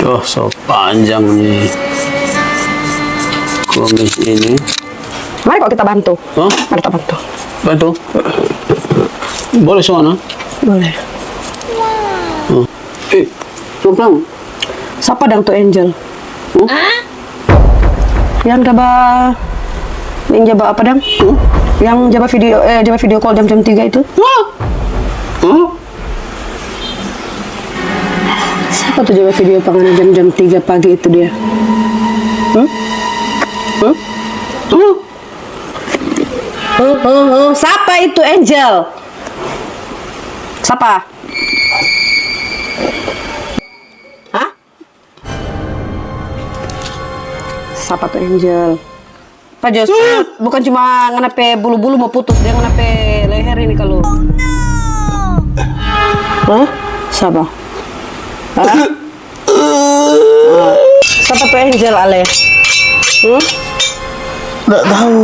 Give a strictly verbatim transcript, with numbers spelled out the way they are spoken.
Oh, so panjang nih kumis ini. Mari kok kita bantu. Hah? Mari kita bantu. Bantu? Boleh, Sona? Boleh. Eh, pelan-pelan. Sapa dang tu Angel? Yang ja ba, yang ja ba apa dang? Yang ja ba video, eh, ja ba video call jam-jam tiga itu? Wah. Hah? Sapa tu ja ba video pa ngana jam-jam tiga pagi itu dia? Hmm? Hmm? Hah? Hmm, hmm, hmm. Sapa itu Angel? Sapa? Hah? Sapa tu Angel? Pa Jos, bukan cuma ngana pe bulu-bulu mo putus, dia ngana pe leher ini kalu. Hah? Sapa? Hah? Ah, sapa tu Angel, Ale? Hmm? Nggak tahu.